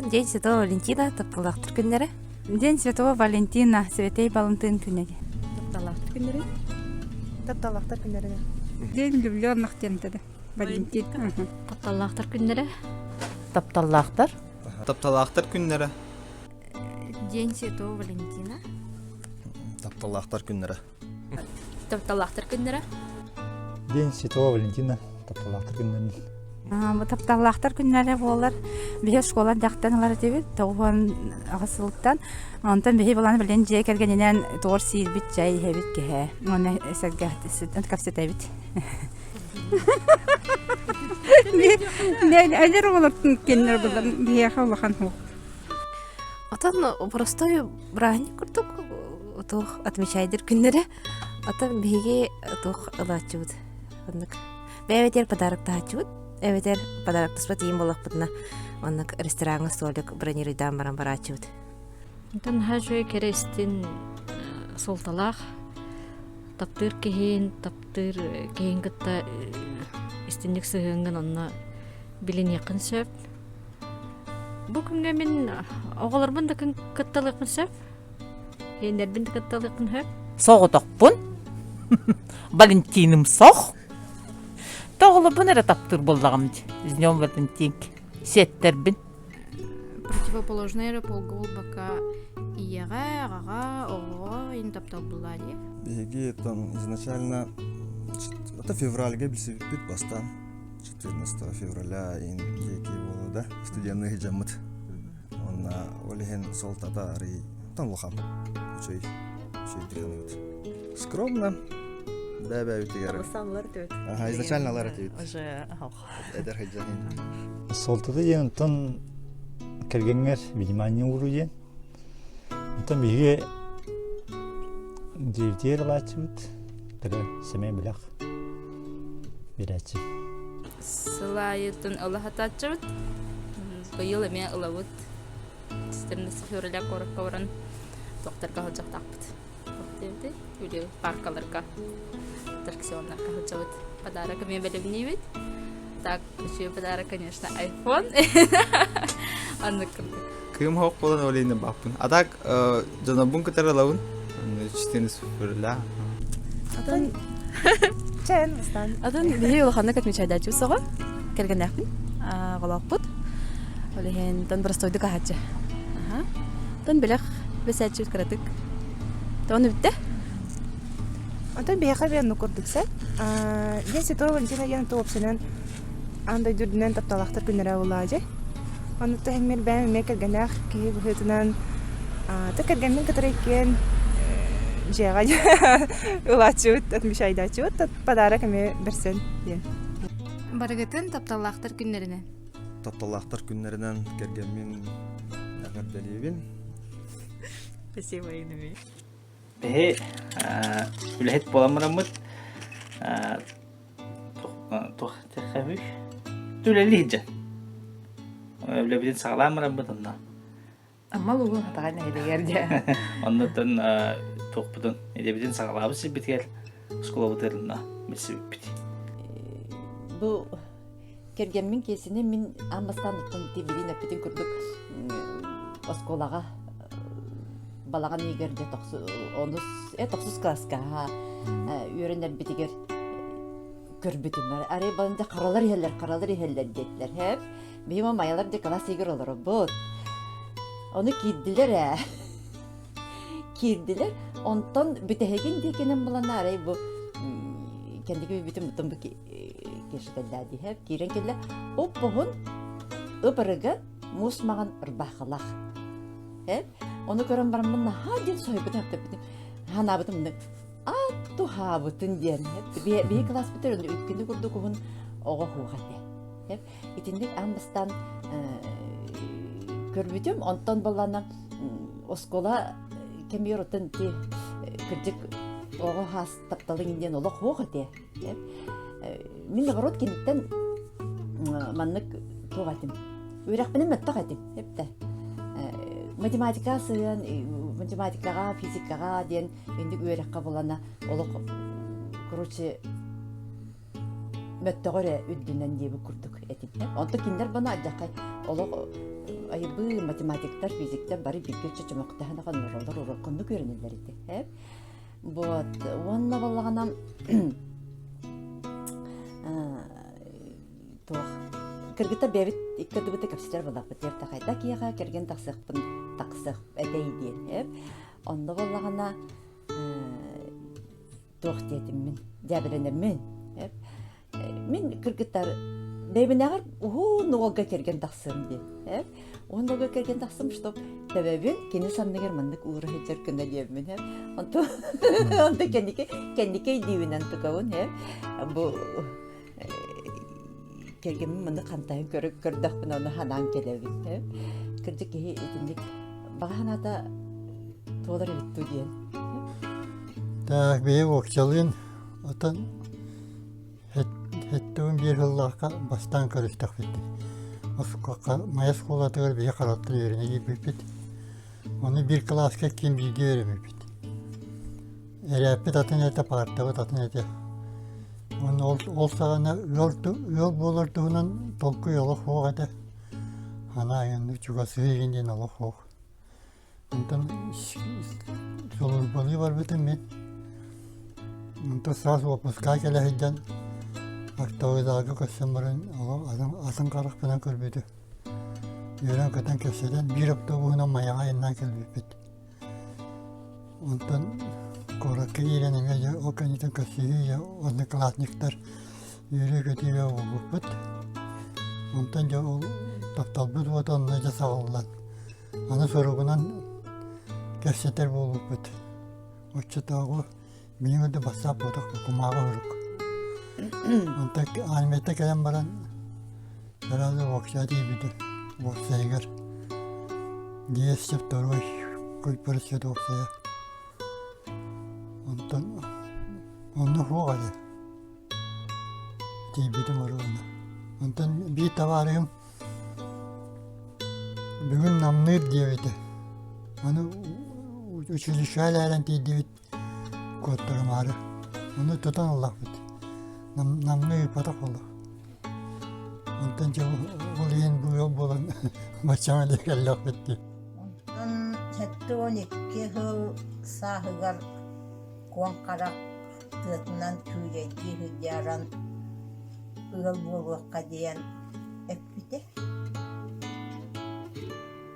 Оттон День Святого Валентина тапталлаахтар күннэрэ. День Святого Валентина, Святой Балантыын күнэ. Тапталлаахтар күннэрэ. Тапталлаахтар күннэрэ. День влюбленных диэн да Валентин. Тапталлаахтар күннэрэ. Тапталлаахтар. Тапталлаахтар күннэрэ. День Святого Валентина. Тапталлаахтар күннэрэ. Тапталлаахтар күннэрэ. День Святого Валентина. Тапталлаахтар күннэрин. Тапталлаахтар күннэрэ буолар. Биһи школа дьахтан ылар этибит, 98 сылтан. Онтон биһи булан билин дьиэ кэргэнинэн туор сиирбит, чай иһэбит киһэ. Уонна сэргэ кэпсэтэбит. Эдэр оҕолор кинилэр булан биһиэхэ улахан хуох. Отон простой бырааһынньык курдук туох отмечайдыр күннэрэ. Отон биһиги туох ылааччыбыт. Оннук. Бэйэбитигэр подароктааччыбыт. Эбэтэр подароктаспат иин буоллахпытына оннук рестораҥҥа столик бронируйдаан баран барааччыбыт. Онтон наһаа үчүгэй кэрэ истин суолталаах таптыыр киһин, таптыыр киһин кытта истинник сыһыаҥҥын онно билиниэххин сөп. Бу күҥҥэ мин оҕолорбун да кытталыахпын сөп. Иэннэрбин да кытталыахпын сөп. Соҕотохпун. Валентиным сох. Тоҕолорбун эрэ таптыыр буоллаҕым дии. С днем Валентинки. Сиэттэрбин. Противоположный эрэ полга буолбакка ийэҕэ, аҕаҕа, оҕоҕо ин таптал буллаа дии. Биһиги там изначально это февральга билсибиппит бастаан 14 февраля ин диэки буолла да студенный дьаммыт Уонна ол иһин суолтата арый тон улахан үчүгэй үчүгэйдик саныыбыт. Скромно бэйэ-бэйэбитигэр Аха, изначально алар этибит. Уже Эдэр сылдьан Суолтата диэн онтон кэргэҥҥэр внимание ууруу диэн. Онтон биһиги дьиэбитигэр ылааччыбыт, кыра сэмэй бэлэх биэрээччи. Сыл аайытын ыла сатааччыбыт. Быйыл эмиэ ылабыт. 14 февраля куоракка баран докторга сылдьыахтаахпыт. Диэбитий, или паркаларга, аттракционнарга сылдьабыт. Подарок эмиэ бэлэмниибит. Так, үчүгэй подарок, конечно, iPhone. Оннук курдук. Кыым хоох буолан ол иһин бааппын. А так дьонобун кытары ылабын. 14 февраля. Атын Чэн бастаан. Атын биһи улаханнык отмечайдааччыбыт соҕо. Кэргэннээхпин. Оҕолоохпут. Ол иһин тон простойдук аһааччы. Аха. Тон бэлэх бэсээччибит кыратык. Тон бүттэ. Онтон биһиэхэ биэнну курдук сэ. День Святого Валентина диэн туопсанан аан дойду үрдүнэн тапталаахтар күннэрэ буоллаҕа дии. Ону тэһиммэр бэйэм эмиэ кэргэннээх киһи быһыытынан та кэргэммин кытары иккиэн дьиэҕэ ылааччыбыт, отмечайдааччыбыт, подарок эмиэ бэрсэн диэн. Барыгытын тапталлаахтар күннэринэн. Тапталлаахтар күннэринэн кэргэммин эҕэрдэлиибин. Спасибо, Инна. Биһи үлэһит буолан бараммыт туох диэххэ Үлэлии сылдьан. Үлэбитин саҕалаан бараммыт онно. Амма улууһун Хатаҕай нэһилиэгэр дьэ. Оннуттан туохпутун идэбитин саҕалаабыт сирбитигэр оскуолабытыгар онно билсибиппит. Бу кэргэммин Киэсини мин аан бастаан оттон билин эппитин курдук оскуолаҕа балаҕан ыйыгар дьэ онус э тохсус кылааска үөрэнэрбитигэр көрбүтүм арай балында харалар иһэллэр харалар иһэллэр диэтилэр һэп биһиги майалар дьэ класс ыйыгар олоробут ону киирдилэр ээ киирдилэр онтон бүтэһигин диэкинэн булан арай бу кэнники бүтүн бутун бу Кеша кэллээ киирэн кэллэ уп-уһун ып-ырыган муус маҥан ырбаахылаах э ону көрөн бараммын наһаа диэн соһуйбутум эппитим ханаабытым аттуһаабытын диэн биһи кылааспытыгар үткүнү курдук уһун оҕо хуох этэ итинник аан бастаан көрбүтүм онтон боллана оскуола кэмигэр оттон ити кырдьык оҕо хаас тапталыҥ диэн олох хуох этэ Мин наоборот киниттэн маннык туох этим үөрэхпинэн мөттөх этим эптэ математикаҕа сыһыан математикаҕа физикаҕа диэн инник үөрэххэ булана олох короче мөттөҕө эрэ үрдүнэн диэбит курдук этим онто кинилэр бана алдьархай олох. айбыы математиктар, физиктэр бары бииргэ чөчөмөхтөһөн ахан олороллор, уруккуннук үөрэнэллэр ити. Вот, уонна буоллаҕына туох кыргыттар бэйэбит икки ардыбыта кэпсэтэр буоллахпыт диэбитэ хайда киэхэ кэргэн тахсыахпын тахсыах этэй диэн онно буоллаҕына туох диэтим мин дьээбэлэнэммин мин кыргыттар бэйэбинээҕэр уһун уолга кэргэн тахсыам диэн уһун уолга кэргэн тахсым чтоб төбөбүн кини санныгар маннык уура сылдьар гына диэммин онтон онто кэнники кэнники өйдүүбүнэн тукабын бу кэргэммин маннык хантайан көрдөхпүнэ ону санаан кэлэбин кырдьык киһи итинник баҕа санаата туолар эбит дуу диэн Так, бэйэ уокчалыын отон 71 сыллаахха бастаан көрүстэхпит. Майа оскуолатыгар биһи хараттан үөрэнэ киирбиппит. Ону биир кылааска ким бииргэ үөрэммиппит. Эрээппит атын этэ, паартабыт атын этэ. Уонна ол, ол саҕана ыал, ыал буолар туһунан толкуй олох суох этэ. Анаа айаннык чугасыһыы игин диэн олох суох. Онтон сулууспалыы барбытым мин. Онтон саас уоппускаҕа кэлэ сылдьан актовыйдаҕа көрсөн баран атын харахпынан көрбүтүм. Үөрэн-көтөн кэпсэтэн биир автобуһунан Майаҕа айаннаан кэлбиппит. Онтон куоракка киирэн эмиэ дьэ ол кэнниттэн көрсүһүү дьэ одноклассниктар үөрүү-көтүү буолбуппут. Онтон дьэ ол тапталбыт уота онно дьэ саҕыллан Аны суругунан кэпсэтэр буолбуппут. Оччотооҕу билигин да бассаап буотах кумааҕы сурук. Онтон армията кэлэн баран сразу вокзал тиийбитим. Уопсайыгар 202 кульпарсет уопсайа. Онтон онно суох этэ. Тиийбитим оруобуна. Онтон биир табаарыһым Бүгүн намныыр диэбитэ. Аны училищеҕа элээрэн тиийдибит куоттарымаары. Ону тутан ыллахпыт. Намныы ыыппатах буоллах. Онтон дьэ ол иһин бу ыал буолан баччаҥа диэки кэллэхпит дии. Онтон 72 сыл сааһыгар Куоҥ Харах тыатынан күүлэйдии сылдьаран ыал буолуохха диэн эппитэ.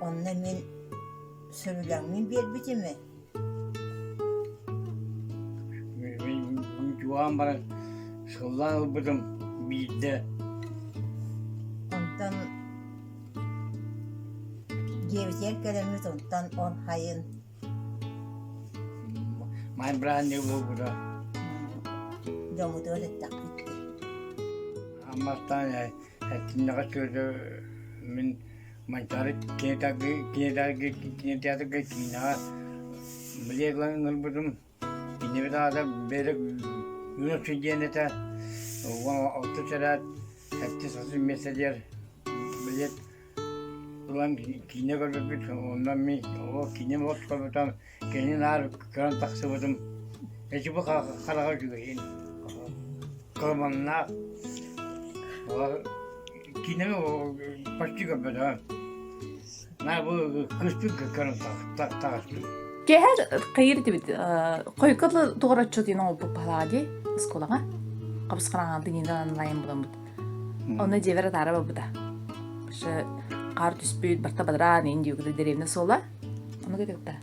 Онно мин сөбүлэҥмин биэрбитим ээ. Чугаан баран сыллаан ылбытым биирдэ. Онтон дьиэбитигэр кэлэммит онтон он хайын Май бырааһынньык буолбута. Дьоммутугар эттэхпит дии. Амматтан Эттиннэҕэ сүөдэ мин Манчаары кинотеатрга киинэҕэ билиэт ылан ыҥырбытым. Кинибит аата Берег юноши диэн этэ. Алтыс эрээт сэттис ахсыс миэстэтигэр билиэт ылан киинэ көрбүппүт. Онно мин ол киинэм олус көрбүтүм. Кини наар көрөн тахсыбытым. Эчи бу хараҕа үчүгэйин. Кылманнаах киинэни почти көрбөтөҕүм. Наар бу кыыспын көрөн таҕыстым. Киэһэ хайыр этибит хойукка туораччы диэн оҥорбут баһылаҕа дии оскуолаҕа хабыс-хараҥаҕа дыҥыынан онлайн буламмыт. Онно дьиэбэр атаара барбыта. Хаар түспүт, барта бадараан иин диэки дэриэбинэ суола. Ону кытта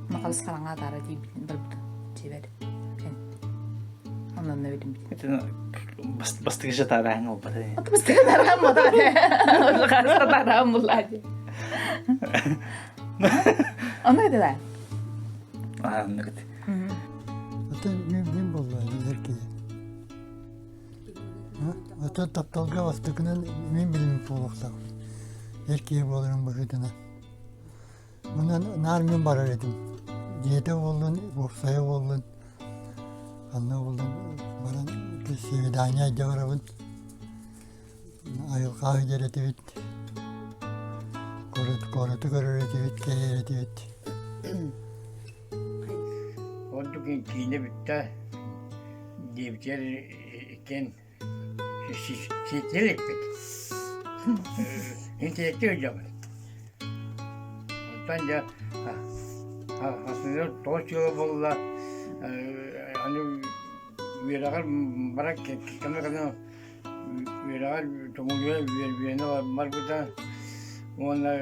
Махалыс хараҥа атаара тиийбитин барбытым дьиэбэр. Онон өлүммүт. Бастакы жатаараһын олбата. Бастакы тараан буолла. Тараан буолла. Ону этилэр. Анныгыт. Атын мин буолла эр киһи. Атын тапталга бастакынан мин билим буолуохтаах. Эр киһи буоларын быһыытынан. Онон наар мин барар этим. Дьиэтэ буоллун, уопсайа буоллун, ханна буоллун баран свидание илдьэ барабын. Айылҕа сылдьар этибит, куораты көрөр этибит, кэйэр этибит. Ордук киинэ бүттэ диэбитигэр иккиэн Сиэтиһэ иликпит. Интеллекти сылдьабын. Онтон дьэ хасыгар тоҕус сыла буолла аны үөрэҕэр барар кэмэ кэлэн үөрэҕэр тумулуйа үөрэнэ барбыта уонна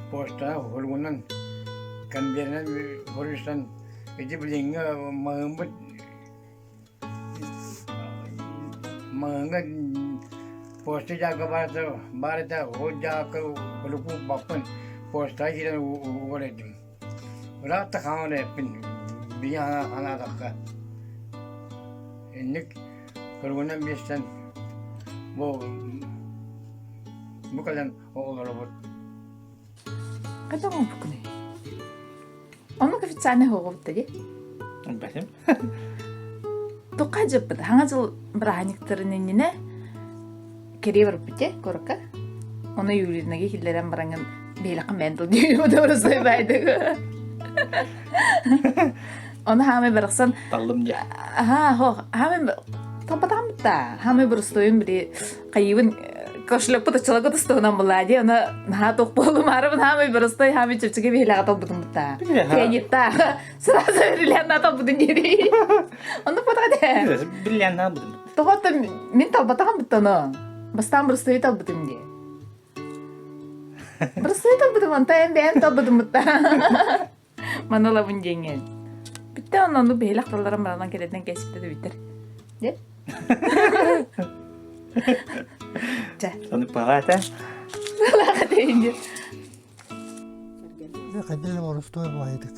почтанан суругунан конверынан суруйсан ити билиҥҥи маҕаһыыммыт Маҥаҥҥа почта дьаакка баар этэ, ол дьаакка урукку баппын почтаҕа киирэн угар этим. Ыраах да хааман эппин, биһи ханаатахха. Инник суругунан биэрсэн бу бу кэлэн олоробут. Хайдах оҥорбуккунуй? Оннук официальный оҕобут дии. Бэтим. Туохха дьыппыт? Хаҥа дьыл бырааһынньыктарын иннинэ кэрие барбыт дии куоракка. Ону Юлинаги киллэрэн бараҥын биһилэххин бэйэн тыл дии удобросой байдыгы. Ону хаамай барахсан Таллым дии. Аха, хо, хаамай талбатаҕым да. Хаамай боростуойун били хайыыбын кошелекпут оччолорго тустуһунан булаа дии ону наһаа туох буоллум аарабын хаамай боростой хаамай чэпчэки биһилэҕэ талбытым бутта пианитта сразу бриллианна талбытын диэри оннук батаҕа дэ Бриллианна бутум тоҕо мин талбатаҕым бутта ону бастаан боростуойу талбытым дии боростуойу талбытым онто эн бэйэм талбытым бутта Манылабын диэҥҥин. Бүттэ онно оннук биһилэх тылларын баранан кэлэтэн кэспитэ да бүтэр. Дьэ. Чэ. Ону паҕа этэ. Паҕа этэ Хайдах орустуой баайдык.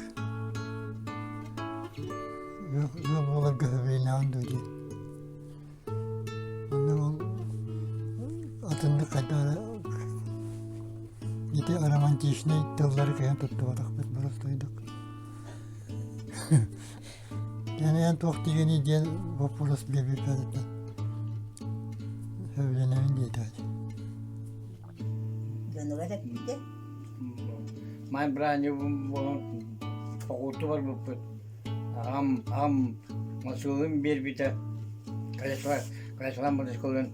Ыал буоларга сөбүлэнэҕин дуу диэн. Онно ол атыннык хайдах эрэ ити романтичнай тыллары кыайан туттубатахпыт боростуойдук. Эн туох дигини диэн боппуруос биэрбиппэт сөбүлэнэбин диэтэ. Дьонугар эппитэ. Май браанньы буолан оҕуурту барбыппыт. Аҕам аҕам масыылын биэрбитэ. Калесалан мотоциклын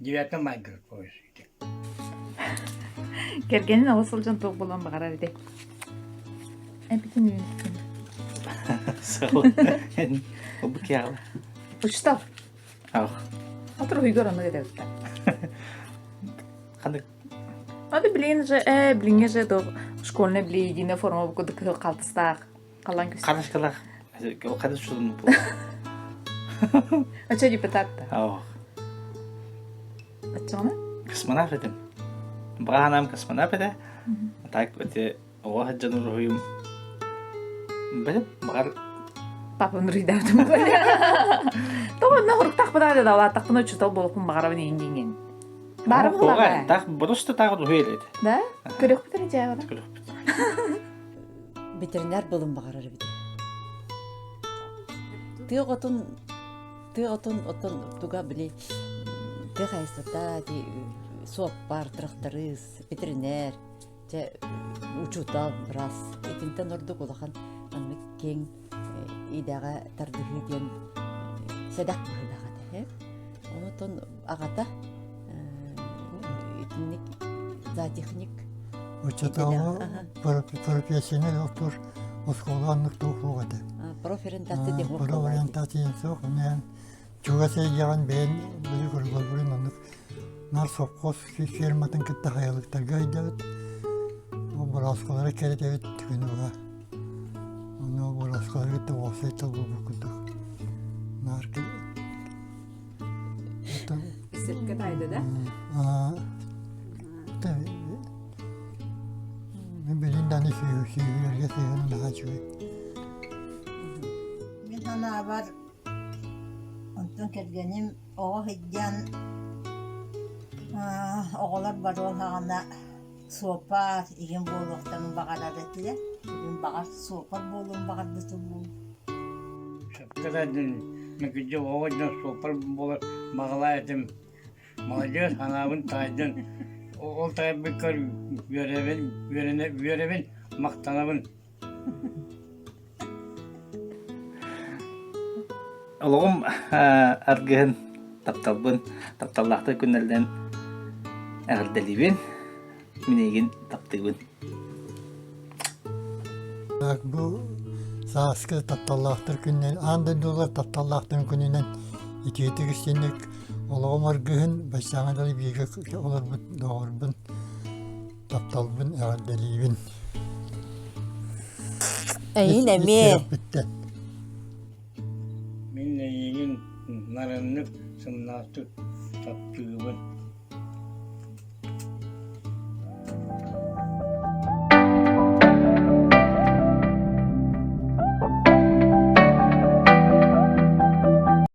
девятом майга поезд Кэргэнин оҕо сылдьан туох буолуон баҕарар этэ. Эпитин үөрүттүн. Обукяла. Учтал. Ах. Отур уйгар оннук этэбиттэ. Ханнык Аны билигин же э билиҥҥи же то школьный били единая форма курдук кыһыл халтыстаах халан көстөр. Ханышкалах ханыс шулун Ача депутат да. Ох. Аччаҕына? Космонавт этим. Баҕанаам космонавт этэ. Так эти оҕо сылдьан уруһуйум Бэлэм баҕар Папам уруйдаабытым Тоҕо онно хуруктаахпына да улааттахпына учуутал буолуохпун баҕарабын иһин диҥин. Баара буолаҕа. Таах просто таах уруһуй элэт. Да? Көрүөхпүт эрэ дьээҕинэ. Көрүөхпүт. Ветеринар буолун баҕарар эбит. Тыа оҕотун тыа оҕотун оттон туга били тыа хайысхата суоппар, тырахтарыыс, ветеринар Чэ, учуутал, быраас итинтэн ордук улахан маннык киэҥ идэҕэ тардыһыы диэн сэдэх быһыылаах этэ. Онтон аҕата итинник зоотехник Оччотооҕу профессионал доктор оскуола оннук туох суох этэ. Профориентация диэн Профориентация суох. Онон чугас эйгэҕин бэйэн били көргөрбүн оннук Наар совхоз ферматын кытта хайалыктарга ыйдабыт. Ол бороосколары кэритэбит күнү быһа. Ону бороосколары кытта уопсай тыл булбут курдук. Наар Сиргэ таайда да? Мен билин дааны сүүһүлэргэ сыһыаным наһаа үчүгэй. Мин санаабар, онтон кэргэним Оҕо сылдьан оҕолор барыан саҕана суоппар игин буолуохтарын баҕарар этилэр. Мин баҕар суоппар буолуон баҕарбытым буолуо. Сөпкө да мөкүдьү оҕо дьон суоппар буолар баҕалаах этим. Маладьыас санаабын таайдын. Ол таайбыккар үөрэбин, үөрэнэ үөрэбин, махтанабын. Олоҕум аргыһын, тапталбын, тапталлаахтык күннэринэн эҕэрдэлиибин. Мин эйигин таптыыбын. Бу сааскы тапталлаахтар күннэрин, аан дойдулар тапталлаахтарын күнүнэн итиитик истинник олоҕум аргыһын, баччааҥҥа дылы бииргэ олорбут доҕорбун, тапталбын эҕэрдэлиибин. Эйин эмиэ. Мин эйигин нарыннык, сымнаастык таптыыбын.